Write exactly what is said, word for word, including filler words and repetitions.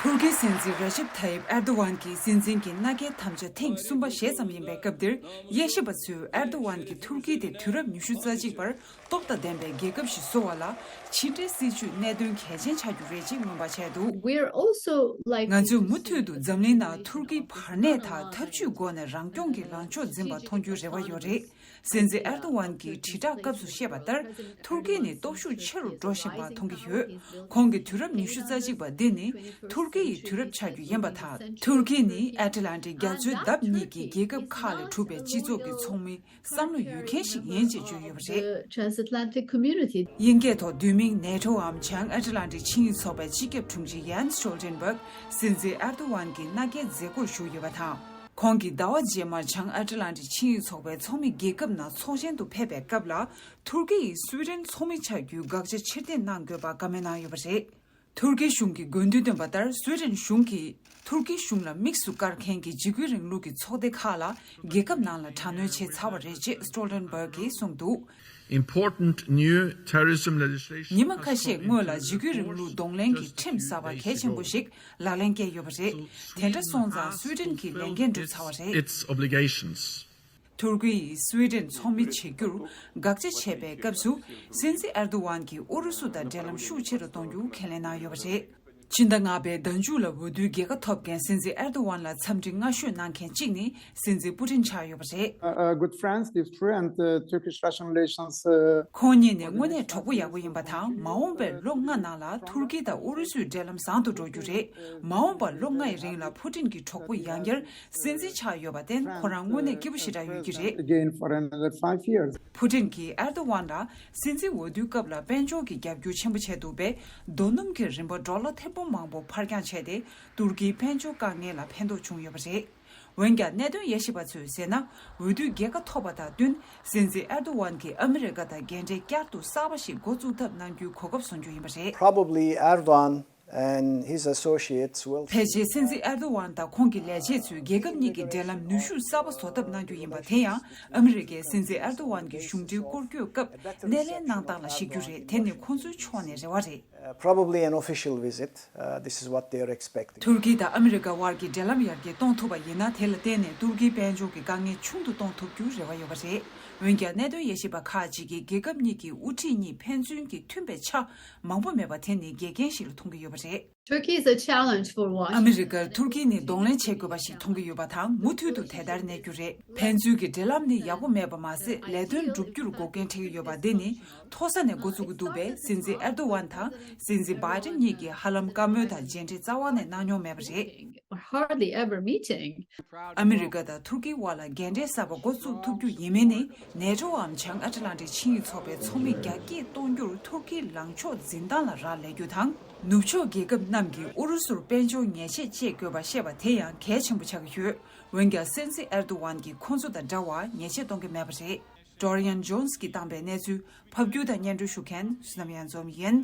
ཐུར་ཀིའི་སྲིད་འཛིན་ར་ཇིབ་ཐ་ཡིབ་ཨེར་དོ་ཝན་གྱིས་སྲིད་འཛིན་གྱི་མནའ་སྐྱེལ་དམ་བཅའ་ཐེངས་གསུམ་པ་ཞེས་ཙམ་ཡིན་པའི་སྐབས་འདིར། དབྱེ་ཞིབ་པ་ཚོས་ཨེར་དོ་ཝན་གྱིས་ཐུར་ཀི་དེ་དུས་རབས་ཉི་ཤུ་རྩ་གཅིག་པར་སྟོབས་དང་ལྡན་པའི་རྒྱལ་ཁབ་ཞིག་བཟོ་བ་ལ་ཕྱི་འབྲེལ་སྲིད་ཇུས་གནད་དོན་གལ་ཆེན་ཆགས་རྒྱུ་རེད་ཅེས་སྨོན་པ་བྱས་འདུག། We're also like ང་ཚོས་མུ་མཐུད་དུ་འཛམ་གླིང་ནང་ཐུར་ཀི་བར་གནས་དང་འཐབ་ཇུས་སྒོ་ནས་རང་སྐྱོང་གི་ལངས་ཕྱོགས་འཛིན་པ་མཐོང་རྒྱུའི་རེ་བ་ཡོད་རེད། སྲིད་འཛིན་ཨེར་དོ་ཝན་གྱིས་དྲིལ་བསྒྲགས་སྐབས་སུ་བཤད་པ་ལྟར། ཐུར་ཀི་ནི་སྟོབས་ཤུགས་ཆེ་རུ་འགྲོ་བཞིན་པ་མཐོང་གི་ཡོད། ཁོང་གིས་དུས་རབས་ཉི་ཤུ་རྩ་གཅིག་པ་འདི་ནི་ཐུར་ཀི་ཡི་དུས་རབས་ཆགས་རྒྱུ་ཡིན་པ་དང་། ཐུར་ཀི་ནི་ཨེ་ཊ་ལན་ཊིག་རྒྱ་མཚོའི་འདབས་གཉིས་ཀྱི་རྒྱལ་ཁབ་ཁག་ལས་གྲུབ་པའི་སྤྱི་ཚོགས་ཀྱི་ཚོགས་མི་བསམ་བློ་ཡོད་མཁན་ཞིག་ཡིན་ཅེས་བརྗོད་ཡོད་པ་རེད། The transatlantic community. དབྱིན་སྐད་ཐོག་བསྡུས་མིང་ནེ་ཊོའམ་བྱང་ཨེ་ཊ་ལན་ཊིག་ཆིངས་ཡིག་ཚོགས་པའི་སྤྱི་ཁྱབ་དྲུང་ཆེ་ཡན་སི་ཤོལ་ཊེན་བྷག་སྲིད་འཛིན་ཨེར་དོ་ཝན་གྱི་མནའ་སྐྱེལ་མཛད་སྒོར་ཞུགས་ཡོད་པ་དང་། ཁོང་གིས་ཟླ་བ་རྗེས་མར་བྱང་ཨེ་ཊ་ལན་ཊིག་ཆིངས་ཡིག་ཚོགས་པའི་ཚོགས་མི་རྒྱལ་ཁབ་ནང་ཚོགས་ཆེན་དུ་ཕེབས་པའི་སྐབས་ལ། ཐུར་ཀི་ཡིས་སུའེ་ཏེན་ཚོགས་མི་ཆགས་རྒྱུའི་དགག་བྱ་ཕྱིར་འཐེན་གནང་དགོས་པ་བཀའ་མོལ་གནང་ཡོད་པ་རེད། ཐུར་ཀི་གཞུང་གི་དགོས་འདུན་བཏོན་པ་ལྟར། སུའེ་ཏེན་གཞུང་གིས་ཐུར་ཀི་གཞུང་ལ་དམིགས་སུ་བཀར་མཁན་གྱི་འཇིགས་སྐུལ་རིང་ལུགས་ཀྱི་ཚོགས་སྡེ་ཁག་ལ་རྒྱལ་ཁབ་ནང་ལ་དྲག་གནོན་བྱས་ཚར་བ་རེད་ཅེས་སི་ཊོལ་ཊེན་བྷག་གིས་གསུངས་འདུག། Important new terrorism legislation ཉི་མ་ཁ་ཤས་སྔོན་ལ་འཇིགས་སྐུལ་རིང་ལུགས་གདོང་ལེན་གྱི་ཁྲིམས་གསར་པ་གལ་ཆེན་པོ་ཞིག་ལག་ལེན་བཀལ་ཡོད་པ་རེད། དེ་འདྲ་སོང་ཙང་སུའེ་ཏེན་གྱི་ལས་འགན་འགྲུབ་ཚར་བ་རེད། Its obligations. ཐུར་ཀི་ཡིས་སུའེ་ཏེན་ཚོགས་མི་བྱེད་རྒྱུར་དགག་བྱ་བྱས་པའི་སྐབས་སུ། སྲིད་འཛིན་ཨེར་དོ་ཝན་གྱིས་ཨུ་རུ་སུ་དང་འབྲེལ་ལམ་ཤུགས་ཆེ་རུ་གཏོང་རྒྱུ་ཁས་ལེན་གནང་ཡོད་པ་རེད། ཕྱི་ཟླ་ལྔ་པའི་ཟླ་མཇུག་ལ་འོས་བསྡུའི་རྒྱལ་ཁ་ཐོབ་མཁན་སྲིད་འཛིན་ཨེར་དོ་ཝན་ལ་འཚམས་འདྲི་སྔ་ཤོས་གནང་མཁན་གཅིག་ནི་སྲིད་འཛིན་པུ་ཏིན་ཆགས་ཡོད་པ་རེད། Uh, uh, good friends, it's true, and uh, Turkish-Russian relations. Uh, ཁོང་གཉིས་ནི་དངོས་གནས་གྲོགས་པོ་ཡག་པོ་ཡིན་པ་དང་། མ་འོངས་པའི་ལོ་ལྔ་ནང་ལ་ཐུར་ཀི་དང་ཨུ་རུ་སུའི་འབྲེལ་ལམ་བཟང་དུ་འགྲོ་རྒྱུ་རེད། མ་འོངས་པ་ལོ་ལྔ་ཡི་རིང་ལ་པུ་ཏིན་གྱི་གྲོགས་པོ་ཡང་བསྐྱར་སྲིད་འཛིན་ཆགས་ཡོད་པར་བརྟེན། ཁོ་རང་དངོས་གནས་སྐྱིད་པོ་ཞེ་དྲག་ཡོད་ཀྱི་རེད། Again for another five years. པུ་ཏིན་གྱིས་ཨེར་དོ་ཝན་ལ་སྲིད་འཛིན་འོས་བསྡུའི་སྐབས་ལ་དཔལ་འབྱོར་གྱི་རྒྱབ་སྐྱོར་ཆེན་པོ་བྱས་འདུག་པས། རྡོ་སྣུམ་གྱི་རིན་པ་ཌོ་ལར་ཐེར་འབུམ་མང་པོ་འཕར་འགྱངས་བྱས་ཏེ། ཏུར་ཀིའི་དཔལ་འབྱོར་དཀའ་ངལ་ལ་ཕན་ཐོགས་བྱུང་ཡོད་པ་རེད། འོན་ཀྱང་། གནད་དོན་དབྱེ་ཞིབ་པ་ཚོས་ཟེར་ན། འོས་བསྡུའི་རྒྱལ་ཁ་ཐོབ་པ་དང་བསྟུན། སྲིད་འཛིན་ཨེར་དོ་ཝན་གྱིས་ཨ་མི་རི་ཀ་དང་འགན་འབྲེལ་བསྐྱར་དུ་གསར་པ་ཞིག་འགོ་བཙུགས་ཐབས་གནང་རྒྱུའི་གོ་སྐབས་བཟོ་རྒྱུ་ཡིན་པ་རེད། Probably Erdogan and his associates will ཕལ་ཆེར་སྲིད་འཛིན་ཨེར་དོ་ཝན་དང་ཁོང་གི་ལས་བྱེད་ཚོས་རྒྱལ་ཁབ་གཉིས་ཀྱི་འབྲེལ་ལམ་ནུས་ཤུགས་གསར་པ་བཟོ་ཐབས་གནང་རྒྱུ་ཡིན་པ། དེ་ཡང་ཨ་མི་རི་ཀས་སྲིད་འཛིན་ཨེར་དོ་ཝན་གྱི་གཞུང་འབྲེལ་སྐོར་སྐྱོད་སྐབས་སྣེ་ལེན་གནང་སྟངས་ལ་གཞིགས་རྒྱུ་རེད། དེ་ནི་ཁོང་ཚོའི་ཕྱོགས་ནས་རེ་བ་རེད། Uh, probably an official visit. Uh, this is what they are expecting. ཐུར་ཀི་དང་ཨ་མི་རི་ཀ་དབར་གྱི་འབྲེལ་ལམ་ཡར་རྒྱས་གཏོང་ཐུབ་པ་ཡིན་ན། དེ་ལ་བརྟེན་ནས་ཏུར་ཀིའི་དཔལ་འབྱོར་གྱི་དཀའ་ངལ་ཆུང་དུ་གཏོང་ཐུབ་རྒྱུའི་རེ་བ་ཡོད་པ་རེད། འོན་ཀྱང་། གནད་དོན་དབྱེ་ཞིབ་པ་ཁག་ཅིག་གིས། རྒྱལ་ཁབ་གཉིས་ཀྱི་དབུ་ཁྲིད་གཉིས་ཕན་ཚུན་གྱི་མཐུན་པའི་ཆ་མང་པོ་མེད་པ་དེ་ནི་འགལ་རྐྱེན་ཞིག་ལ་མཐོང་གི་ཡོད་པ་རེད། Turkey is a challenge for Washington. ཨ་མི་རི་ཀར་ཐུར་ཀི་ནི་གདོང་ལེན་བྱེད་དགོས་པ་ཞིག་མཐོང་གི་ཡོད་པ་དང་། མུ་མཐུད་དུ་དེ་ལྟར་གནས་རྒྱུ་རེད། ཕན་ཚུན་གྱི་འབྲེལ་ལམ་ནི་ཡག་པོ་མེད་པ་མ་ཟད། ལས་དོན་བསྒྲུབ་རྒྱུར་འགོག་རྐྱེན་འཕྲད་ཀྱི་ཡོད་པ་འདི་ནི་མཐོ་ས་ནས་འགོ་བཙུགས་ཀྱི་འདུག་པས། སྲིད་འཛིན་ཨེར་དོ་ཝན་དང་སྲིད་འཛིན་བྷའི་ཏིན་གཉིས་ཀྱིས་ཧ་ལམ་བཀའ་མོལ་དང་མཇལ་འཕྲད་རྩ་བ་ནས་གནང་མྱོང་མེད་པ་རེད། Or hardly ever meeting. ཨ་མི་རི་ཀ་དང་ཐུར་ཀིའི་དབར་ལ་འགན་འབྲེལ་གསར་པ་འགོ་བཙུགས་ཐུབ་རྒྱུ་ཡིན་མིན་ནི། ནེ་ཊོའམ་བྱང་ཨེཊ་ལན་ཊིག་ཆིངས་ཡིག་ཚོགས་པའི་ཚོགས་མི་རྒྱ་སྐྱེད་གཏོང་རྒྱུར་ཐུར་ཀིའི་ལངས་ཕྱོགས་འཛིན་སྟངས་ལ་རག་ལས་རྒྱུ་དང་། ནུབ་ཕྱོགས་རྒྱལ་ཁབ་རྣམས་ཀྱིས་ཨུ་རུ་སུར་དཔལ་འབྱོར་ཉེས་ཆད་བཅད་དགོས་པ་བཤད་པ་དེ་ཡང་གལ་ཆེན་པོ་ཆགས་ཀྱི་ཡོད། འོན་ཀྱང་། སྲིད་འཛིན་ཨེར་དོ་ཝན་གྱིས་ཁོ་ཚོ་དང་འདྲ་བར་ཉེས་ཆད་གཏོང་གི་མེད་པ་རེད། ཌོ་རི་ཡན་ཇོན་སི་གིས་བཏང་པའི་གནས་ཚུལ་ཕབ་སྒྱུར་དང་སྙན་སྒྲོན་ཞུ་མཁན་བསོད་ནམས་གཡང་འཛོམས་ཡིན།